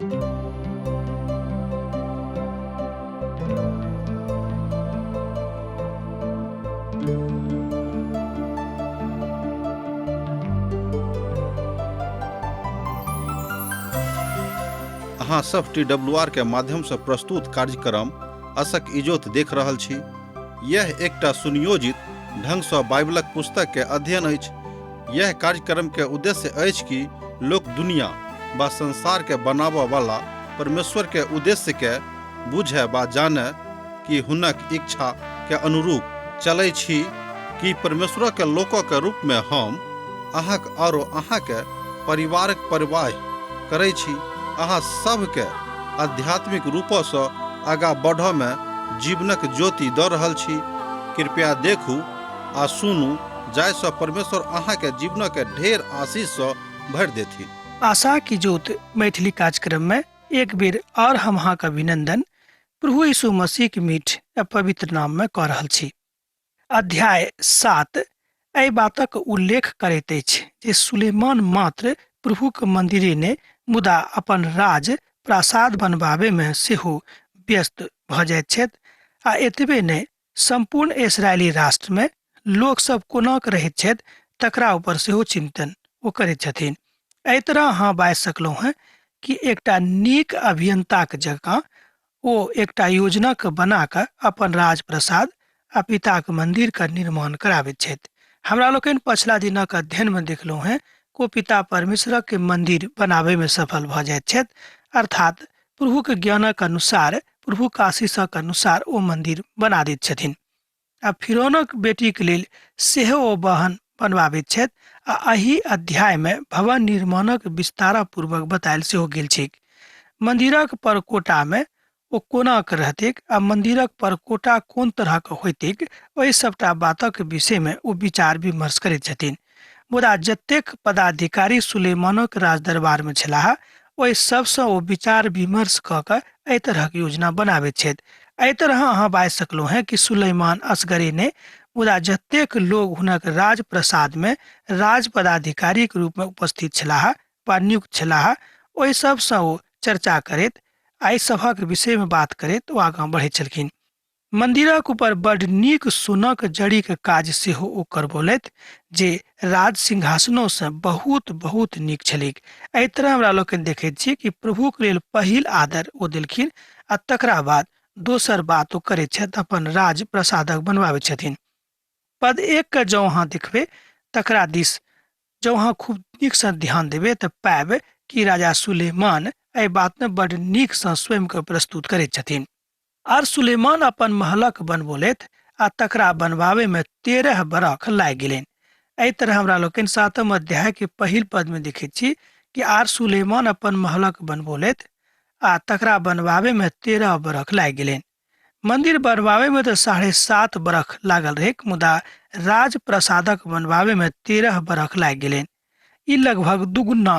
अहाँ सब T W R के माध्यम से प्रस्तुत कार्यक्रम असक इजोत देख रहल छी। यह एकटा सुनियोजित ढंग सँ बाइबलक पुस्तक के अध्ययन अछि। यह कार्यक्रम के उद्देश्य अछि कि लोक दुनिया बा संसार के बनाबऽ वाला परमेश्वर के उद्देश्य के बुझे बा जाने कि हुनक इच्छा के अनुरूप चलै छी कि परमेश्वर के लोक के रूप में हम अहाँक आरो अहाँ के परिवारक परवाह करै छी। अहाँ सबके आध्यात्मिक रूपसँ आगाँ बढ़ऽ में जीवनक ज्योति दऽ रहल छी। कृपया देखू आ सुनू जाहिसँ परमेश्वर अहाँके जीवनक ढेर आशीषसँ भरि देथिन। आशा की ज्योत मैथिली कार्यक्रम में एक बेर और हम अहाँ के अभिनंदन प्रभु यीशु मसीह के मीठ आ पवित्र नाम में कऽ रहल छी। अध्याय 7 एहि बातक उल्लेख करैत अछि जे सुलेमान मात्र प्रभुक मंदिरे ने मुदा अपन राज प्रासाद बनबाबे में सेहो व्यस्त भऽ जाइत छथि आ एतबे नहि सम्पूर्ण इसराइली राष्ट्र में लोक सब कोना के रहैत छथि तकरा ऊपर सेहो चिंतन ओ करैत छथिन। एहि तरह अहाँ बाजि सकलहुँ हेँ कि एकटा नीक अभियंताक जकाँ ओ एकटा योजना के बना कऽ अपन राजप्रसाद आ पिताक मंदिर के निर्माण कराबैत छथि। हमरा लोकनि पछिला दिनक अध्ययन में देखलहुँ हेँ को पिता परमेश्वरक के मंदिर बनाबे में सफल भऽ जाइत छथि, अर्थात प्रभुक ज्ञानक अनुसार प्रभुक आशीषक अनुसार ओ मंदिर बना दैत छथिन आ फिरौनक बेटीक लेल सेहो ओ बहन बनबाबैत छथि आ एहि अध्याय में भवन निर्माणक विस्तारपूर्वक बतायल सेहो गेल छैक। मंदिरक परकोटा में ओ कोना के रहतैक आ मंदिरक परकोटा कोन तरहक होइतैक, ओहि सबटा बातक विषय में ओ विचार विमर्श करैत छथिन। मुदा जतेक पदाधिकारी सुलेमानक राजदरबार में छलाह ओहि सबसँ ओ विचार विमर्श कऽ कऽ एहि तरहक योजना बनाबैत छथि। एहि तरह अहाँ बाजि सकलहुँ हेँ कि सुलेमान असगरे नहि मुदा जतेक लोग हुनक राजप्रसाद में राज पदाधिकारीक रूप में उपस्थित छलाह वा नियुक्त छलाह ओहि सबसँ ओ चर्चा करैत एहि सभक विषय में बात करैत ओ आगाँ बढ़ैत छलखिन। मंदिरक ऊपर बड नीक सोनक जड़ीक काज सेहो ओ करबौलथि जे राज सिंहासनोसँ बहुत बहुत नीक छलैक। एहि तरह हमरा लोकनि देखैत छी कि प्रभुक लेल पहिल आदर ओ देलखिन आ तकरा बाद दोसर बात ओ करैत छथि, अपन राज प्रसादक बनबाबैत छथिन। पद 1 के जँ अहाँ देखबै तकरा दिस जँ अहाँ खूब नीकसँ ध्यान देबै तऽ पायब कि राजा सुलेमान एहि बातमे बड नीकसँ स्वयंके प्रस्तुत करैत छथिन। आर सुलेमान अपन महलक बनबौलथि आ तकरा बनबाबे में 13 बरख लागि गेलनि। एहि तरह हमरा लोकनि 7म अध्याय के पहिल पद में देखैत छी कि आर सुलेमान अपन महलक बनबौलथि आ तकरा बनबाबे में 13 बरख लागि गेलनि। मंदिर बनबाबे में तऽ 7.5 बरख लागल रहैक, मुदा राजप्रसादक बनबाबे में 13 बरख लागि गेलनि। ई लगभग दुगुना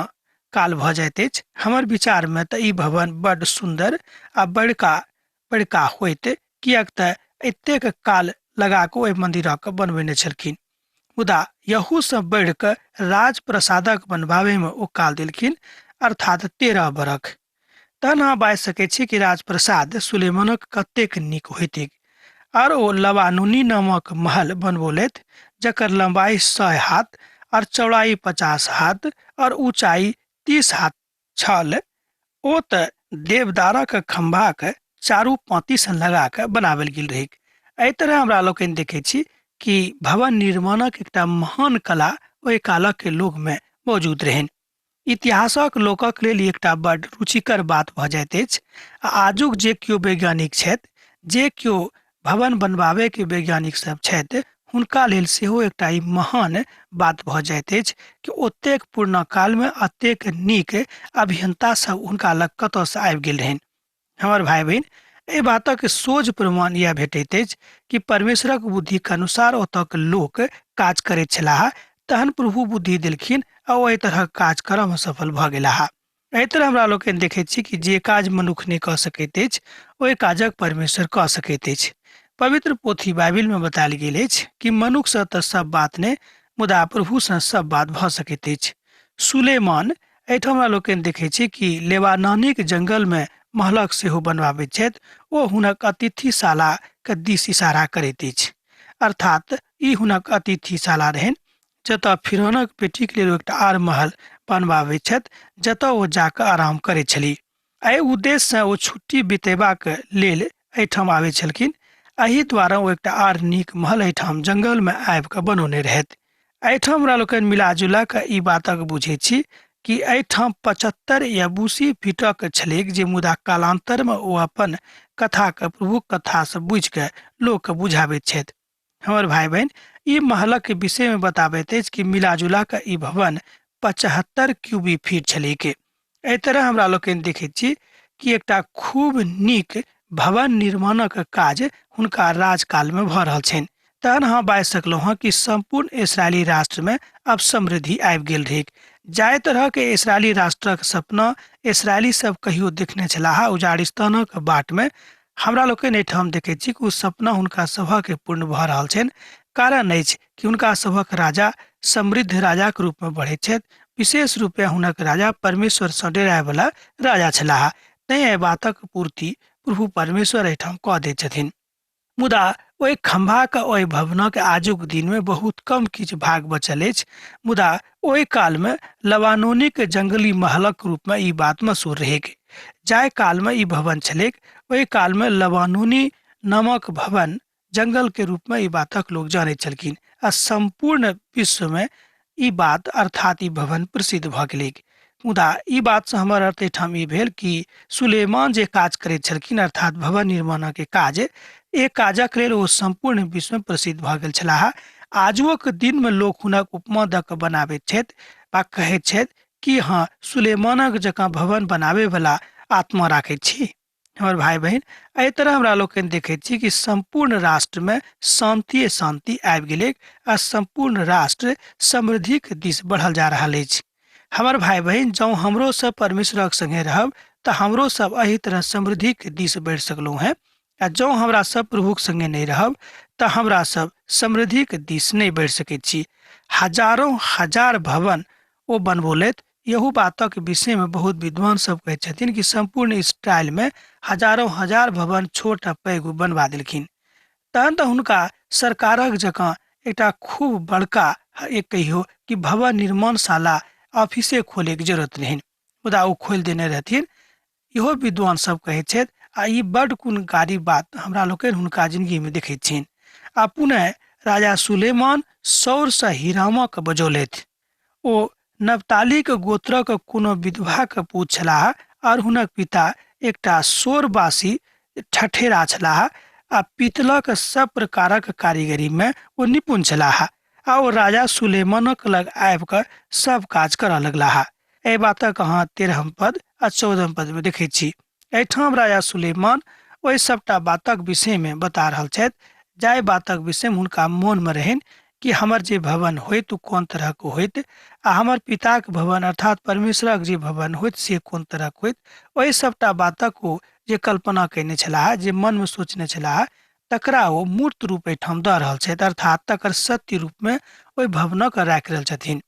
काल भऽ जाइत अछि। हमर विचार में तऽ ई भवन बड्ड सुन्दर आ बड़का बड़का होइत, किएक तऽ एतेक काल लगा कऽ ओहि मंदिरक बनबेने छलखिन। मुदा यहूसँ बढ़ि कऽ राजप्रसादक बनबाबे में ओ काल देलखिन, अर्थात 13 बरख। तहन अहाँ बाजि सकै छी कि राजप्रसाद सुलेमानक कतेक नीक होइतैक। आर ओ लबानोनी नामक महल बनबौलथि जकर लंबाई 100 हाथ और चौड़ाई 50 हाथ और ऊंचाई 30 हाथ छल। ओ तऽ देवदारक खम्भाक चारू पाँति सँ लगा कऽ बनाओल गेल रहैक। एहि तरह हमरा लोकनि देखैत छी कि भवन निर्माणक एकटा महान कला ओहि कालक लोक में मौजूद रहनि। इतिहासक लोकक लेल एकटा बड रुचिकर बात भऽ जाइत अछि आ आजुक जे केओ वैज्ञानिक छथि, जे केओ भवन बनबाबैके वैज्ञानिक सब छथि, हुनका लेल सेहो एकटा ई महान बात भऽ जाइत अछि कि ओतेक पुरना कालमे एतेक नीक अभियंता सब हुनका लग कतऽसँ आबि गेल रहनि। हमर भाई बहिन, एहि बातक सोझ प्रमाण इएह भेटैत अछि कि परमेश्वरक बुद्धिक अनुसार ओतऽक लोक काज करैत छलाह, तहन प्रभु बुद्धि देलखिन आ ओ एहि तरहक काज करऽमे सफल भऽ गेलाह। एहि तरह हमरा लोकनि देखैत छी कि जे काज मनुख नहि कऽ सकैत अछि ओहि काजक परमेश्वर कऽ सकैत अछि। पवित्र पोथी बाइबिलमे बतायल गेल अछि कि मनुखसँ तऽ सब बात नहि, मुदा प्रभुसँ सब बात भऽ सकैत अछि। सुलेमान एहिठाम हमरा लोकनि देखै छी कि लेबानानीक जंगलमे महलक सेहो बनबाबैत छथि। ओ हुनक अतिथिशालाके दिस इशारा करैत अछि, अर्थात ई हुनक अतिथिशाला रहनि जतऽ फिरौनक बेटीक लेल एकटा आर महल बनबाबैत छथि जतऽ ओ जाकऽ आराम करैत छली। एहि उद्देश्यसँ ओ छुट्टी बितेबाक लेल एहिठाम आबैत छलखिन। एहि द्वारा ओ एकटा आर नीक महल एहिठाम जंगलमे आबि कऽ बनौने रहथि। एहिठाम हमरा लोकनि मिला जुला कऽ ई बातक बुझैत छी कि एहिठाम 75 यबूसी फीटक छलैक जे मुदा कालान्तरमे ओ अपन कथाके प्रभुक कथासँ बुझि कऽ लोकके बुझाबैत छथि। हमर भाई बहन, ई महलक विषय में बताबैत अछि कि मिलाजुला कऽ ई भवन 75 क्यूबी फीट छलैक। एहि तरह हमरा लोकनि देखैत छी कि एकटा खूब नीक भवन निर्माणक काज हुनका राजकाल में भऽ रहल छनि। तहन हम बाजि सकलहुँ हँ कि सम्पूर्ण इसराइली राष्ट्र में अब समृद्धि आबि गेल रहैक। जाहि तरह के इसराइली राष्ट्रक सपना इसराइली सब कहियो देखने छलाह उजाड़िस्तानक बाट में, हमरा लोकनि एहिठाम देखैत छी कि ओ सपना हुनका सभक पूर्ण भऽ रहल छनि। कारण अछि कि हुनका सभक राजा समृद्ध राजाक रूपमे बढ़ैत छथि। विशेष रूपे हुनक राजा परमेश्वरसँ डेरायवला राजा छलाह, तैँ एहि बातक पूर्ति प्रभु परमेश्वर एहिठाम कऽ दैत छथिन। मुदा ओहि खम्भाक ओहि भवनक आजुक दिनमे बहुत कम किछु भाग बचल अछि, मुदा ओहि कालमे लबानोनिक जंगली महलक रूपमे ई बात मशहूर रहैक। जाहि कालमे ई भवन छलैक ओहि कालमे लबानोनी नामक भवन जंगल के रूपमे ई बातक लोक जानैत छलखिन आ सम्पूर्ण विश्वमे ई बात अर्थात ई भवन प्रसिद्ध भऽ गेलैक। मुदा ई बातसँ हमर अर्थ एहिठाम ई भेल कि सुलेमान जे काज करैत छलखिन अर्थात भवन निर्माणक काज, एक काजक लेल ओ सम्पूर्ण विश्वमे प्रसिद्ध भऽ गेल छलाह। आजुक दिनमे लोक हुनक उपमा दऽ कऽ बनाबैत छथि वा कहैत छथि कि हँ, सुलेमानक जकाँ भवन बनाबैवला आत्मा राखैत छी। हमर भाई बहिन, एहि तरह हमरा लोकनि देखैत छी कि सम्पूर्ण राष्ट्रमे शान्तिए शान्ति आबि गेलैक आ सम्पूर्ण राष्ट्र समृद्धिक दिस बढ़ल जा रहल अछि। हमर भाई बहिन, जँ हमरो सब परमेश्वरक संगे रहब तऽ हमरो सब एहि तरह समृद्धिक दिस बढ़ि सकलहुँ हेँ, आ जँ हमरा सब प्रभुक संगे नहि रहब तऽ हमरा सब समृद्धिक दिस नहि बढ़ि सकैत छी। हजारों हजार भवन ओ बनबौलथि। यहू बातक विषयमे बहुत विद्वान सब कहै छथिन कि सम्पूर्ण इसराइलमे हजारों हजार भवन छोट आ पैघ बनवा देलखिन। तहन तऽ हुनका सरकारक जकाँ एकटा खूब बड़का एक कहियो कि भवन निर्माणशाला ऑफिसे खोलेके जरूरत नहि, मुदा ओ खोलि देने रहथिन, इहो विद्वान सब कहै छथि। आ ई बड्ड गुणकारी बात हमरा लोकनि हुनका जिंदगीमे देखैत छियनि। आ पुनः राजा सुलेमान सौरसँ हिरामक बजौलथि। ओ नप्तालीक गोत्रक कोनो विधवाक पूत छलाह और हुनक पिता एकटा सोरवासी ठठेरा छलाह आ पीतलक सब प्रकारक कारीगरी में ओ निपुण छलाह आ ओ राजा सुलेमानक लग आबि कऽ सब काज करऽ लगलाह। एहि बातक अहाँ 13 पद आ 14 पद में देखैत छी। एहिठाम राजा सुलेमान ओहि सबटा बातक विषय में बता रहल छथि जाहि बातक विषय में हुनका मोन में रहनि कि हमर जे भवन होइत ओ कोन तरहक होइत आ हमर पिताक भवन अर्थात परमेश्वरक जे भवन होइत से कोन तरहक होइत। ओहि सबटा बातक ओ जे कल्पना कयने छलाह, जे मनमे सोचने छलाह, तकरा ओ मूर्त रूप एहिठाम दऽ रहल छथि, अर्थात तकर सत्य रूपमे ओहि भवनक राखि रहल छथिन।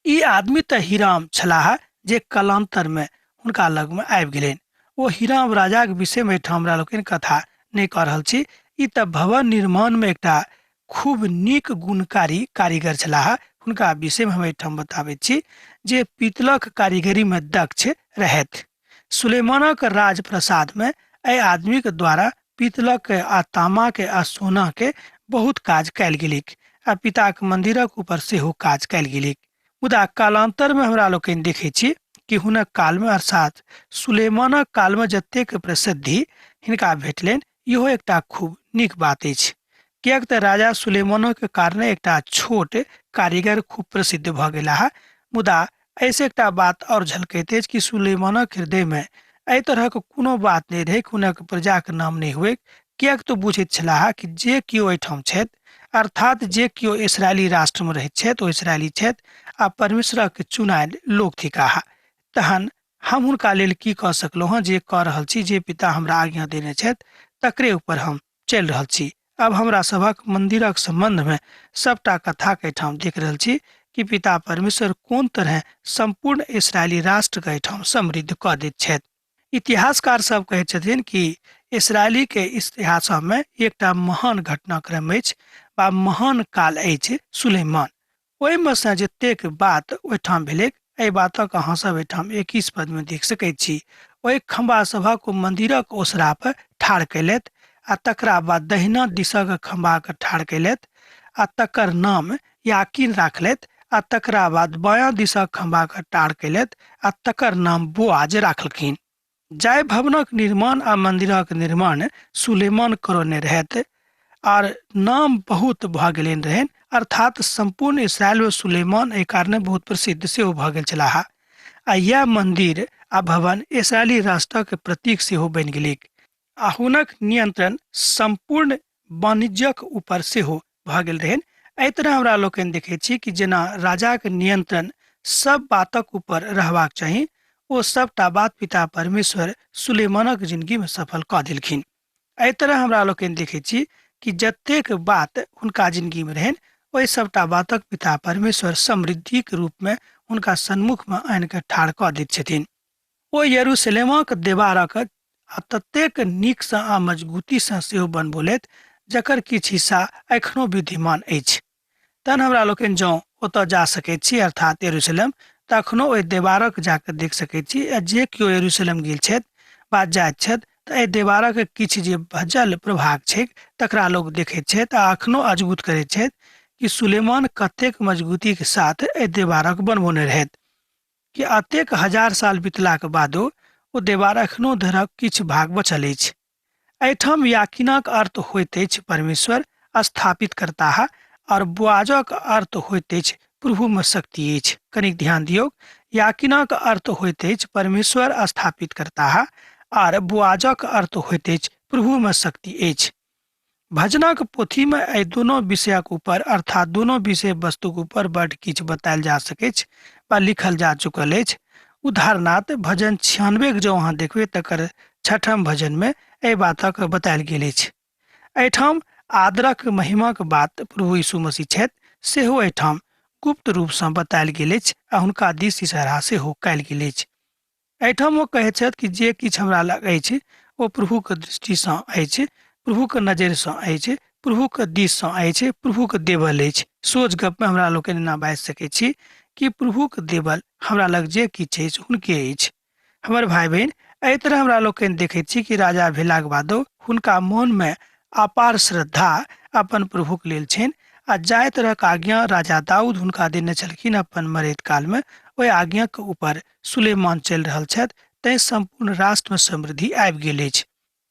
ई आदमी तऽ हिराम छलाह जे कालान्तरमे हुनका लगमे आबि गेलनि। ओ हिराम राजाक विषयमे एहिठाम हमरा लोकनि कथा नहि कऽ रहल छी। ई तऽ भवन निर्माणमे एकटा खूब नीक गुणकारी कारीगर छलाह। हुनका विषयमे हम एहिठाम बताबैत छी जे पीतलक कारीगरीमे दक्ष रहथि। सुलेमानक राजप्रसादमे एहि आदमीक द्वारा पीतलक आ तामाके आ सोनाके बहुत काज कयल गेलैक आ पिताक मन्दिरक ऊपर सेहो काज कयल गेलैक। मुदा कालान्तरमे हमरा लोकनि देखै छी कि हुनक कालमे अर्थात सुलेमानक कालमे जतेक प्रसिद्धि हिनका भेटलनि, इहो एकटा खूब नीक बात अछि, किएक तऽ राजा सुलेमानक कारणे एकटा छोट कारीगर खूब प्रसिद्ध भऽ गेलाह। मुदा एहिसँ एकटा बात आओर झलकैत अछि कि सुलेमानक हृदयमे एहि तरहक कोनो बात नहि रहै कि हुनक प्रजाक नाम नहि हुए, किएक तऽ बुझैत छलाह कि जे केओ एहिठाम छथि अर्थात जे केओ इसराइली राष्ट्रमे रहैत छथि ओ इसराइली छथि आ परमेश्वरक चुनायल लोक थिकाह। तहन हम हुनका लेल की कऽ सकलहुँ हँ? जे कऽ रहल छी, जे पिता हमरा आज्ञा देने छथि तकरे ऊपर हम चलि रहल छी। अब हमरा सभक मंदिरक संबंध में सबटा कथा के एहिठाम देख रहल छी कि पिता परमेश्वर कोन तरह सम्पूर्ण इसराइली राष्ट्रके एहिठाम समृद्ध कऽ दैत छथि। इतिहासकार सब कहै छथिन कि इसराइली के इतिहासमे एकटा महान घटनाक्रम अछि बा महान काल अछि सुलेमान। ओहिमे सँ जतेक बात ओहिठाम भेलैक, एहि बातक अहाँ सब एहिठाम 21 पदमे देख सकैत छी। ओहि खम्बा सभक ओ मन्दिरक ओसरा पर ठाढ़ कयलथि आ तकरा बाद दहिना दिशक खम्बाके ठाढ़ कयलथि आ तकर नाम याकीन राखलथि आ तकरा बाद बायाँ दिशक खम्बाके ठाढ़ कयलथि आ तकर नाम बोआज राखलखिन। जाहि भवनक निर्माण आ मन्दिरक निर्माण सुलेमान करौने रहथि आर नाम बहुत भऽ गेलनि रहनि, अर्थात सम्पूर्ण इसराइल सुलेमान एहि कारणे बहुत प्रसिद्ध सेहो भऽ गेल छलाह। आ इएह मन्दिर आ भवन इसराइली राष्ट्रक प्रतीक सेहो बनि गेलैक आ हुनक नियंत्रण सम्पूर्ण वाणिज्यक ऊपर सेहो भऽ गेल रहनि। एहि तरह हमरा लोकनि देखै छी कि जेना राजाक नियंत्रण सब बातक ऊपर रहबाक चाही, ओ सबटा बात पिता परमेश्वर सुलेमानक जिंदगी में सफल कऽ देलखिन। एहि तरह हमरा लोकनि देखै छी कि जतेक बात हुनका जिंदगी में रहनि, ओहि सबटा बातक पिता परमेश्वर समृद्धिक रूप में हुनका सन्मुख में आनि कऽ ठाढ़ कऽ दैत छथिन। ओ यरूशलेमक देवारक आ ततेक नीकसँ आ मजगूतीसँ सेहो बनबौलथि जकर किछु हिस्सा एखनो विद्यमान अछि। तहन हमरा लोकनि जँ ओतऽ जा सकैत छी, अर्थात यरूशलेम, तऽ एखनो ओहि देवारक जाकऽ देख सकैत छी आ जे केओ यरूशलेम गेल छथि वा जाइत छथि तऽ एहि देवारक किछु जे भजल प्रभाग छैक तकरा लोक देखैत छथि आ एखनो अजगुत करैत छथि कि सुलेमान कतेक मजगूतीके साथ एहि देवारक बनबौने रहथि कि एतेक हजार साल बितलाक बादो ओ देवार एखनो धरक किछु भाग बचल अछि। एहिठाम याकिनक अर्थ होइत अछि परमेश्वर स्थापित करताह और बुआजक अर्थ होइत अछि प्रभुमे शक्ति अछि। कनिक ध्यान दियौ, याकिनक अर्थ होइत अछि परमेश्वर स्थापित करताह और बुआजक अर्थ होइत अछि प्रभुमे शक्ति अछि। भजनक पोथीमे एहि दोनो विषयक ऊपर अर्थात दोनो विषय वस्तुक ऊपर बड्ड किछु बतायल जा सकैछ वा लिखल जा चुकल अछि। उदाहरणार्थ भजन 96 के जँ अहाँ देखबै तकर छठम भजनमे एहि बातक बतायल गेल अछि। एहिठाम आदरक महिमाक बात प्रभु यीशु मसीह छथि सेहो एहिठाम गुप्त रूपसँ बतायल गेल अछि आ हुनका दिस इशारा सेहो कयल गेल अछि। एहिठाम ओ कहैत छथि कि जे किछु हमरा लग अछि ओ प्रभुके दृष्टिसँ अछि, प्रभुके नजरिसँ अछि, प्रभुके दिससँ अछि, प्रभुके देवल अछि। सोझ गपमे हमरा लोकनि एना बाजि सकै छी कि प्रभुके देवल हमरा लग जे किछु अछि हुनके अछि। हमर भाई बहिन, एहि तरह हमरा लोकनि देखैत छी कि राजा भेलाक बादो हुनका मोनमे अपार श्रद्धा अपन प्रभुक लेल छनि आ जाहि तरहक आज्ञा राजा दाऊद हुनका देने छलखिन अपन मरैत कालमे, ओहि आज्ञाके ऊपर सुलेमान चलि रहल छथि, तैं सम्पूर्ण राष्ट्रमे समृद्धि आबि गेल अछि।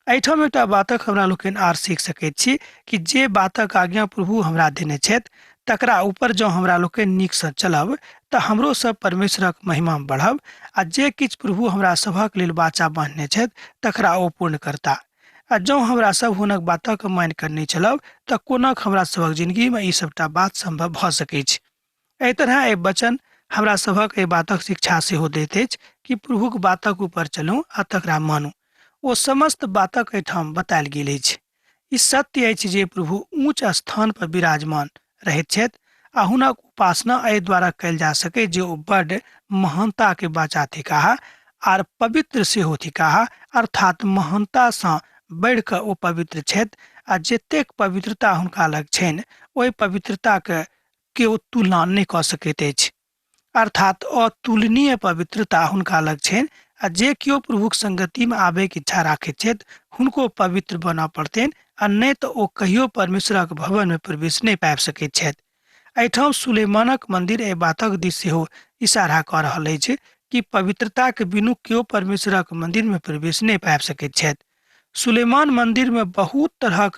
एहिठाम एकटा बातक हमरा लोकनि आर सीख सकैत छी कि जे बातक आज्ञा प्रभु हमरा देने छथि तकरा ऊपर जँ हमरा लोकनि नीकसँ चलब तऽ हमरो सब परमेश्वरक महिमा बढ़ब आ जे किछु प्रभु हमरा सभक लेल वाचा बान्हने छथि तकरा ओ पूर्ण करता। आ जँ हमरा सब हुनक बातक मानि कऽ नहि चलब तऽ कोनाक हमरा सभक जिंदगीमे ई सबटा बात सम्भव भऽ सकैछ। एहि तरह एहि वचन हमरा सभक एहि बातक शिक्षा सेहो दैत अछि कि प्रभुक बातक ऊपर चलू आ तकरा मानू। ओ समस्त बातक एहिठाम बतायल गेल अछि। ई सत्य अछि जे प्रभु ऊँच स्थान पर विराजमान रहैत छथि आ हुनक उपासना एहि द्वारा कयल जा सकै जे ओ बड्ड महानता के वाचा थिकाह आर पवित्र सेहो थिकाह, अर्थात महानतासँ बढ़ि कऽ ओ पवित्र छथि आ जतेक पवित्रता हुनका लग छनि ओहि पवित्रताके केओ तुलना नहि कऽ सकैत अछि, अर्थात अतुलनीय पवित्रता हुनका लग छनि आ जे केओ प्रभुक संगतिमे आबयके इच्छा राखैत छथि हुनको पवित्र बनऽ पड़तनि आ नहि तऽ ओ कहियो परमेश्वरक भवनमे प्रवेश नहि पाबि सकैत छथि। एहिठाम सुलेमानक मंदिर एहि बातक दिस सेहो इशारा कऽ रहल अछि कि पवित्रताके बिनु केओ परमेश्वरक मंदिरमे प्रवेश नहि पाबि सकैत छथि। सुलेमान मंदिरमे बहुत तरहक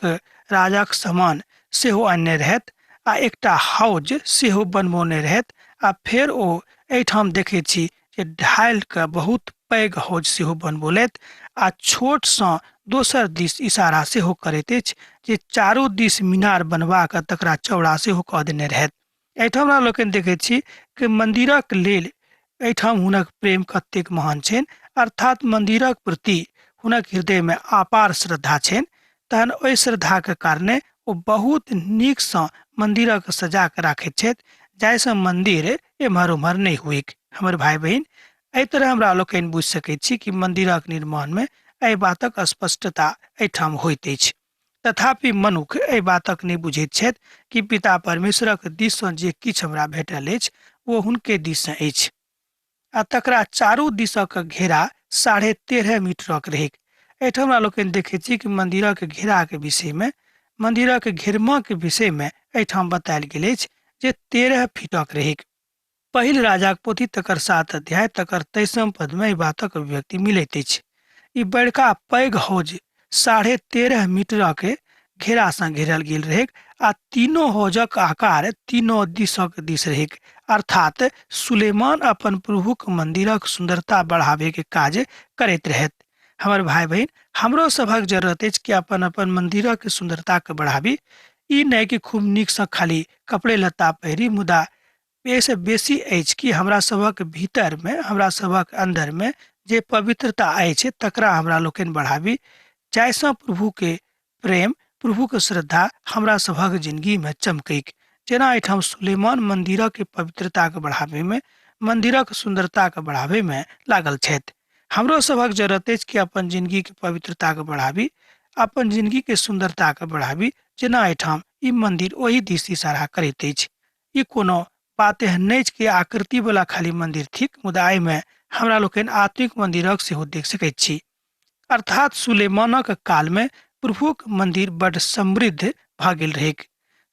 राजाक सामान सेहो अनने रहथि आ एकटा हाउज सेहो बनबौने रहथि आ फेर ओ एहिठाम देखैत छी जे ढालि कऽ बहुत पैघ हौज सेहो बनबौलथि आ छोटसँ दोसर दिस इशारा सेहो करैत अछि जे चारू दिस मीनार बनबा कऽ तकरा चौड़ा सेहो कऽ देने रहथि। एहिठाम हमरा लोकनि देखैत छी कि मन्दिरक लेल एहिठाम हुनक प्रेम कतेक महान छनि, अर्थात मन्दिरक प्रति हुनक हृदयमे अपार श्रद्धा छनि। तहन ओहि श्रद्धाके कारणे ओ बहुत नीकसँ मन्दिरक सजा कऽ राखैत छथि। जाहिसँ मन्दिर एम्हर ओम्हर नहि हुएक। हमर भाय बहिन, एहि तरह हमरा लोकनि बुझि सकैत छी कि मन्दिरक निर्माणमे एहि बातक स्पष्टता एहिठाम होइत अछि। तथापि मनुख एहि बातक नहि बुझैत छथि कि पिता परमेश्वरक दिससँ जे किछु हमरा भेटल अछि ओ हुनके दिससँ अछि। आ तकरा चारू दिसक घेरा 13.5 मीटरक रहैक। एहिठाम हमरा लोकनि देखैत छी कि मन्दिरक घेराके विषयमे, मन्दिरक घेरमाके विषयमे एहिठाम बतायल गेल अछि जे 13 फीटक रहैक। पहिल राजाक पोथी तकर 7 अध्याय तकर 23 पदमे एहि बातक अभिव्यक्ति मिलैत अछि। ई बड़का पैघ हौज 13.5 मीटरक घेरासँ घेरल गेल रहैक आ तीनो हौजक आकार तीनो दिशक दिस रहैक। अर्थात सुलेमान अपन प्रभुक मंदिरक सुंदरता बढ़ावे के काज करैत रहैत। हमर भाई बहिन, हमरो सभक जरूरत अछि कि अपन अपन मंदिरक सुंदरता के बढ़ाबी। ई नहि कि खूब नीकसँ खाली कपड़े लत्ता पहिरी, मुदा एहिसँ बेसी अछि कि हमरा सभक भीतरमे, हमरा सभक अन्दरमे जे पवित्रता अछि तकरा हमरा लोकनि बढ़ाबी, जाहिसँ प्रभुके प्रेम, प्रभुके श्रद्धा हमरा सभक जिंदगीमे चमकैक। जेना एहिठाम सुलेमान मंदिरक पवित्रताके बढ़ाबैमे, मंदिरक सुंदरताके बढ़ाबैमे लागल छथि। हमरो सभक जरूरत अछि कि अपन जिंदगीके पवित्रताके बढ़ाबी, अपन जिंदगीके सुंदरताके बढ़ाबी, जेना एहिठाम ई मंदिर ओहि दिस इशारा करैत अछि। ई कोनो बात एहन नहि अछि कि आकृति वाला खाली मंदिर थिक, मुदा एहिमे हमरा लोकनि आत्मिक मंदिरक सेहो देख सकैत छी। अर्थात सुलेमानक कालमे प्रभुक मंदिर बड्ड समृद्ध भऽ गेल रहैक।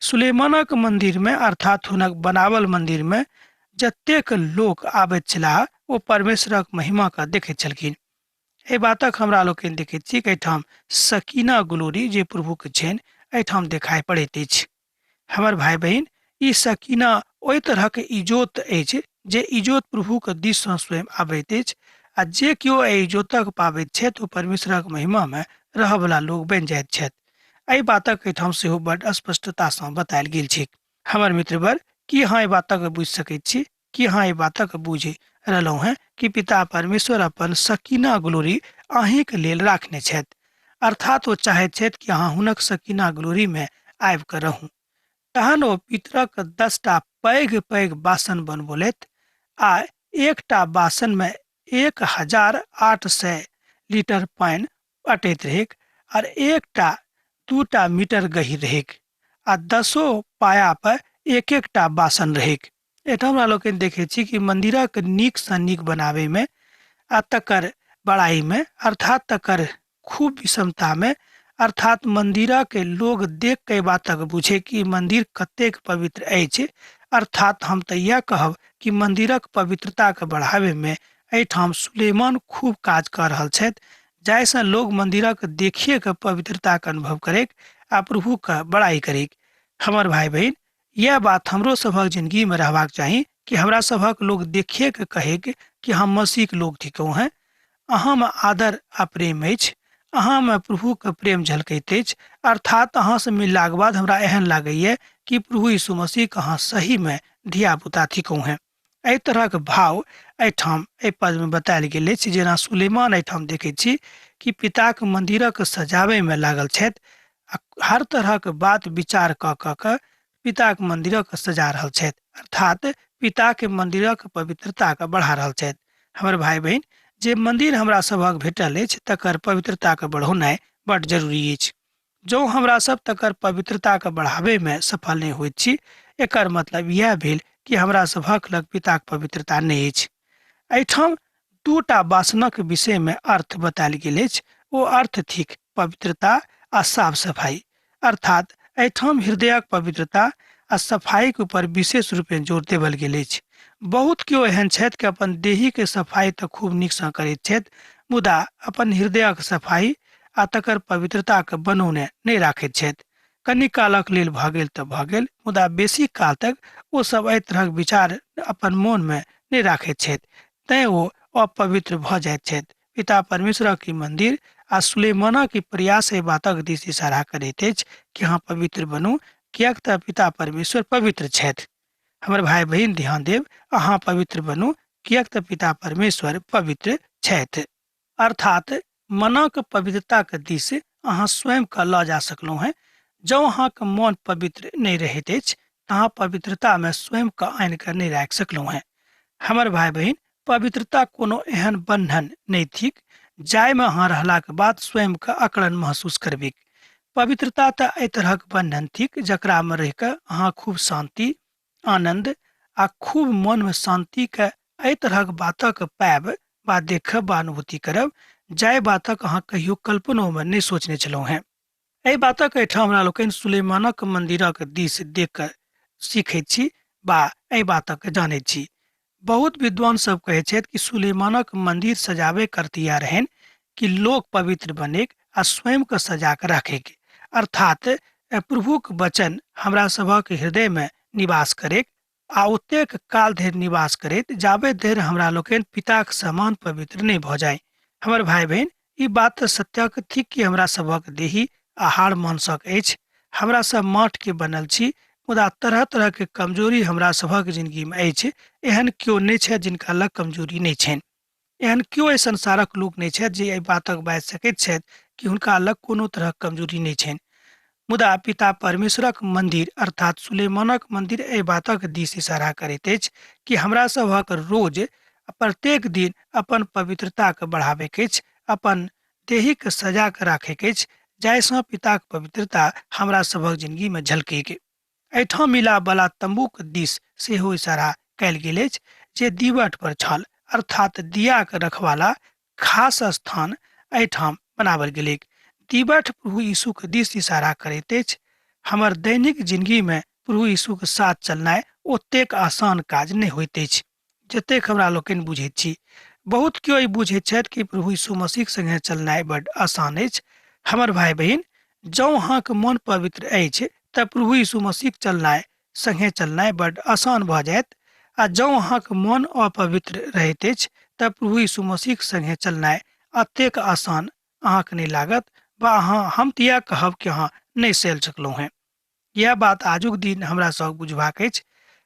सुलेमानक मंदिरमे, अर्थात हुनक बनावल मंदिरमे जतेक लोक आबैत छलाह ओ परमेश्वरक महिमाके देखैत छलखिन। एहि बातक हमरा लोकनि देखैत छी कि एहिठाम सकीना ग्लोरी जे प्रभुके छनि एहिठाम देखाइ पड़ैत अछि। हमर भाई बहिन, ई सकीना ओहि तरहक इजोत अछि जे इजोत प्रभुके दिससँ स्वयं आबैत अछि आ जे केओ एहि इजोतक पाबैत छथि ओ परमेश्वरक महिमामे रहयवला लोक बनि जाइत छथि। एहि बातक एहिठाम सेहो बड्ड स्पष्टतासँ बतायल गेल छैक। हमर मित्रवर, की अहाँ एहि बातक बुझि सकैत छी? की अहाँ एहि बातक बुझि रहलहुँ हेँ कि पिता परमेश्वर अपन सकीना ग्लोरी अहीँके लेल राखने छथि? अर्थात ओ चाहैत छथि कि अहाँ हुनक सकीना ग्लोरीमे आबि कऽ रहू। तहन ओ पितरक 10टा पैघ पैघ बासन बनबौलथि आ एकटा बासनमे 1800 लीटर पानि अटैत रहैक आर एकटा 2टा मीटर गहीर रहैक आ 10 पाया पर एक एकटा बासन रहैक। एहिठाम हमरा लोकनि देखै छी कि मन्दिरक नीकसँ नीक बनाबैमे आ तकर बड़ाइमे, अर्थात तकर खूब विषमतामे, अर्थात मन्दिरक लोग देख के बातक बुझे कि मन्दिर कतेक पवित्र अछि। अर्थात हम तऽ इएह कहब कि मन्दिरक पवित्रताके बढ़ाबैमे एहिठाम सुलेमान खूब काज कऽ रहल छथि, जाहिसँ लोग मन्दिरक देखिए के पवित्रताके अनुभव करैक आ प्रभुके बड़ाइ करैक। हमर भाई बहिन, यह बात हमरो सभक जिंदगी में रहबाक चाही कि हमरा सभक लोग देखिए के कहे कि हम मसीह के लोग थिकहुँ हैं। अहाँ में आदर आ प्रेम अछि, अहाँ में प्रभु के प्रेम झलकैत अछि। अर्थात अहाँ से मिललाक बाद हमरा एहन लागैए कि प्रभु यीशु मसीह के अहाँ सही में धियापुता थिकहुँ हैं। एहि तरहक भाव एहिठाम एहि पदमे बतायल गेल अछि। जेना सुलेमान एहिठाम देखैत छी कि पिताक मन्दिरक सजाबैमे लागल छथि आ हर तरहक बात विचार कऽ कऽ कऽ पिताक मन्दिरक सजा रहल छथि, अर्थात पिताके मन्दिरक पवित्रताके बढ़ा रहल छथि। हमर भाई बहिन, जे मन्दिर हमरा सभक भेटल अछि तकर पवित्रताके बढ़ौनाइ बड्ड जरूरी अछि। जँ हमरा सब तकर पवित्रताके बढ़ाबैमे सफल नहि होइत छी, एकर मतलब इएह भेल कि हमरा सभक लग पिताक पवित्रता नहि अछि। एहिठाम दूटा बासनक विषयमे अर्थ बतायल गेल अछि। ओ अर्थ थिक पवित्रता आ साफ सफाई। अर्थात एहिठाम हृदयक पवित्रता आ सफाईके ऊपर विशेष रूपे जोर देवल गेल अछि। बहुत केओ एहन छथि कि अपन देहीके सफाई तऽ खूब नीकसँ करैत छथि, मुदा अपन हृदयक सफाई आ तकर पवित्रताके बनौने नहि राखैत छथि। कनी कालक लेल भऽ गेल तऽ भऽ गेल, मुदा बेसी काल तक ओ सब एहि तरहक विचार अपन मोनमे नहि राखैत छथि, तैं ओ अपवित्र भऽ जाइत छथि। पिता परमेश्वरक ई मंदिर आ सुलेमानक ई प्रयास एहि बातक दिस इशारा करैत अछि कि अहाँ पवित्र बनू, किएक तऽ पिता परमेश्वर पवित्र छथि। हमर भाई बहिन, ध्यान देब, अहाँ पवित्र बनू, किएक तऽ पिता परमेश्वर पवित्र छथि। अर्थात मनक पवित्रताके दिस अहाँ स्वयं के लऽ जा सकलहुँ हेँ। जँ अहाँके मन पवित्र नहि रहैत अछि तऽ अहाँ पवित्रतामे स्वयंके आनि कऽ नहि राखि सकलहुँ हेँ। हमर भाय बहिन, पवित्रता कोनो एहन बन्धन नहि थिक जाहिमे अहाँ रहलाक बाद स्वयंके अकड़न महसूस करबैक। पवित्रता तऽ एहि तरहक बन्धन थिक जकरामे रहि कऽ अहाँ खूब शान्ति, आनन्द आ खूब मनमे शान्तिके एहि तरहक बातक पायब वा देखब वा अनुभूति करब जाहि बातक अहाँ कहियो कल्पनोमे नहि सोचने छलहुँ हेँ। एहि बातक एहिठाम हमरा लोकनि सुलेमानक मन्दिरक दिस देख कऽ सीखैत छी वा एहि बातक जानैत छी। बहुत विद्वान सब कहै छथि कि सुलेमानक मंदिर सजावे करतिया रहनि कि लोक पवित्र बनेक आ स्वयं के सजा के राखेक, अर्थात प्रभुक वचन हमरा सभक हृदय में निवास करेक आ ओतेक काल धरि निवास करैत जाबे धरि हमरा लोकनि पिताक समान पवित्र नहि भऽ जाय। हमर भाय बहिन, ई बात तऽ सत्यक थिक कि हमरा सभक देही आ हाड़ मांसक अछि, हमरा सब माटि के बनल छी, मुदा तरह तरह के कमजोरी हमरा सभक जिंदगी में अछि। एहन केओ नहि छथि जिनका लग कमजोरी नहि छनि। एहन केओ एहि संसारक लोक नहि छथि जे एहि बातक बाजि सकैत छथि कि हुनका लग कोनो तरहक कमजोरी नहि छनि। मुदा पिता परमेश्वरक मंदिर अर्थात सुलेमानक मंदिर एहि बातक दिस इशारा करैत अछि कि हमरा सभक रोज प्रत्येक दिन अपन पवित्रताके बढ़ाबैके अछि, अपन देहीके सजा कऽ राखैके अछि, जाहिसँ पिताक पवित्रता हमरा सभक जिंदगीमे झलकैक। एहिठाम मिलापवला तम्बूक दिस सेहो इशारा कयल गेल अछि जे दीवट पर छल, अर्थात दियाक रखवाला खास स्थान एहिठाम बनाओल गेलैक। दीवट प्रभु यीशुक दिस इशारा करैत अछि। हमर दैनिक जिंदगीमे प्रभु यीशुक साथ चलनाइ ओतेक आसान काज नहि होइत अछि जतेक हमरा लोकनि बुझैत छी। बहुत केओ ई बुझैत छथि कि प्रभु यीशु मसीहक संगे चलनाइ बड्ड आसान अछि। हमर भाय बहिन, जँ अहाँके मन पवित्र अछि तऽ प्रभु यीशु मसीहक चलनाइ संगे चलनाइ बड्ड आसान भऽ जायत, आ जँ अहाँके मन अपवित्र रहैत अछि तऽ प्रभु यीशु मसीहक संगे चलनाइ अतेक आसान अहाँके नहि लागत, वा अहाँ हम तऽ इएह कहब कि अहाँ नहि चलि सकलहुँ हेँ। इएह बात आजुक दिन हमरा सब बुझबाक अछि।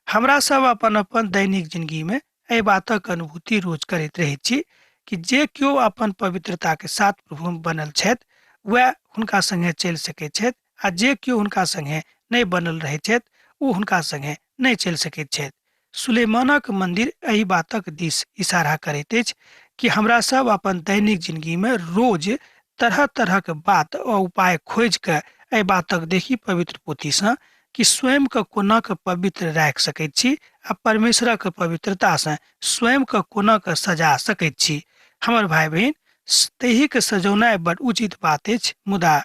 हमरा सब अपन अपन दैनिक जिंदगी में एहि बातक अनुभूति रोज करैत रहैत छी कि जे केओ अपन पवित्रता के साथ प्रभु में बनल छथि वएह हुनका संगे चलि सकैत छथि, आ जे केओ हुनका संगे नहि बनल रहैत छथि ओ हुनका संगे नहि चलि सकैत छथि। सुलेमानक मंदिर एहि बातक दिस इशारा करैत अछि कि हमरा सब अपन दैनिक जिंदगी में रोज तरह तरहक बात आ उपाय खोजि कऽ एहि बातक देखी पवित्र पोथीसँ कि स्वयं के कोना के पवित्र राखि सकैत छी आ परमेश्वरक पवित्रतासँ स्वयं के कोना के सजा सकैत छी। हमर भाय बहिन, तहिके सजौनाइ बड उचित बात अछि, मुदा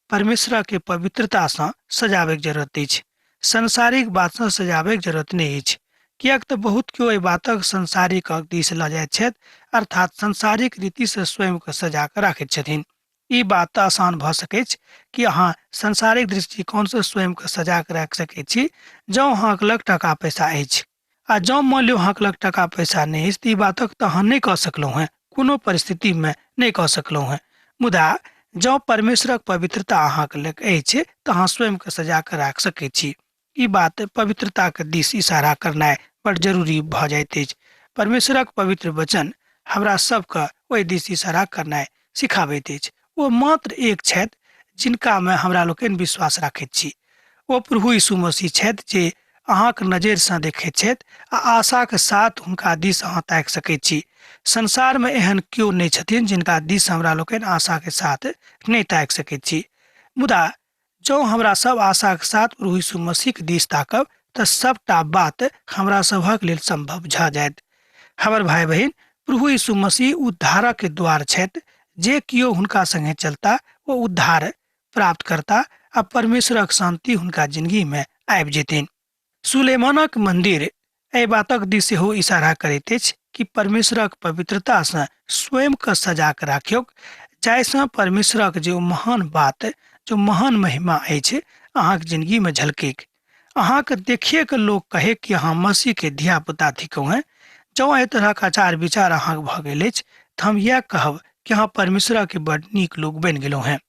परमेश्वरके पवित्रतासँ सजाबैके जरूरत अछि, सांसारिक बातसँ सजाबैके जरूरत नहि अछि। किएक तऽ बहुत केओ एहि बातक सांसारिक दिस लऽ जाइत छथि, अर्थात सांसारिक रीतिसँ स्वयंके सजा कऽ राखैत छथिन। ई बात तऽ आसान भऽ सकैछ कि अहाँ सांसारिक दृष्टिकोणसँ स्वयंके सजा कऽ राखि सकैत छी जँ अहाँके लग टाका पैसा अछि, आ जँ मान लियौ अहाँके लग टाका पैसा नहि अछि तऽ ई बातक तऽ अहाँ नहि कऽ सकलहुँ हेँ, कोनो परिस्थितिमे नहि कऽ सकलहुँ हेँ। मुदा जँ परमेश्वरक पवित्रता अहाँके लग अछि तऽ अहाँ स्वयंके सजा कऽ राखि सकैत छी। ई बात पवित्रताके दिस इशारा करनाइ बड़ जरूरी भऽ जाइत अछि। परमेश्वरक पवित्र वचन हमरा सबके ओहि दिस इशारा करनाइ सिखाबैत अछि। ओ मात्र एक छथि जिनकामे हमरा लोकनि विश्वास राखैत छी। ओ प्रभु यीशु मसीह छथि जे अहाँक नजरिसँ देखैत छथि आ आशाक साथ हुनका दिस अहाँ ताकि सकैत छी। संसारमे एहन केओ नहि छथिन जिनका दिस हमरा लोकनि आशाके साथ नहि ताकि सकैत छी। मुदा जँ हमरा सब आशाक साथ प्रभु यीशु मसीहक दिस ताकब तऽ सबटा बात हमरा सभक लेल संभव भऽ जायत। हमर भाय बहिन, प्रभु यीशु मसीह उद्धारक के द्वार छथि। जे केओ हुनका संगे चलता ओ उद्धार प्राप्त करता आ परमेश्वरक शांति हुनका जिंदगी में आबि जेथिन। सुलेमानक मंदिर एहि बातक दिस सेहो इशारा करैत अछि कि परमेश्वरक पवित्रतासँ स्वयं के सजा कऽ राखियौक, जाहिसँ परमेश्वरक जे महान बात, जो महान महिमा अछि अहाँक जिंदगीमे झलकैक। अहाँके देखिए के लोक कहे कि अहाँ मसीह के धिया पुता थिकहुँ हेँ। जँ एहि तरहक आचार विचार अहाँक भऽ गेल अछि तऽ हम इएह कहब कि अहाँ परमेश्वरक बड नीक लोक बनि गेलहुँ हेँ।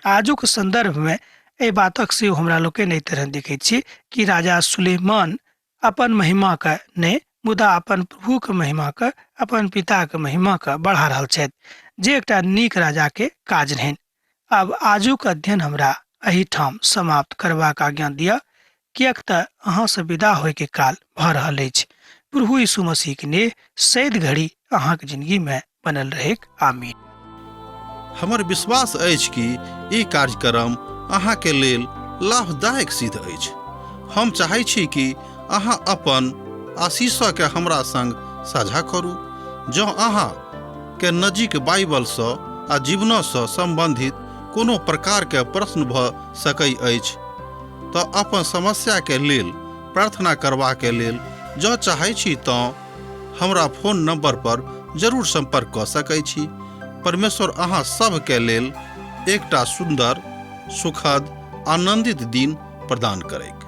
आजुक संदर्भमे एहि बातक सेहो हमरा लोकनि एहि तरह देखैत छी कि राजा सुलेमान अपन महिमाके नहि मुदा अपन प्रभुके महिमाके, अपन पिताके महिमाके बढ़ा रहल छथि, जे एकटा नीक राजाके काज रहनि। आब आजुक अध्ययन हमरा एहिठाम समाप्त करबाक आज्ञा दिअ। किएक तऽ अहाँसँ विदा होइके काल भऽ रहल अछि। प्रभु यीशु मसीहके नेह सैद घड़ी अहाँके जिंदगीमे बनल रहेक। आमीन। हमर विश्वास अछि कि ई कार्यक्रम अहाँके लेल लाभदायक सिद्ध अछि। हम चाहै छी कि अहाँ अपन आशीषके हमरा संग साझा करू। जँ अहाँ के नजीक बाइबलसँ आ जीवनसँ सम्बन्धित कोनो प्रकारके प्रश्न भऽ सकै अछि तऽ अपन समस्याके लेल प्रार्थना करबाके लेल जँ चाहै छी तँ हमरा फोन नंबर पर जरूर संपर्क कऽ सकै छी। परमेश्वर अहाँ सभके लेल एकटा सुन्दर, सुखद, आनंदित दिन प्रदान करैक।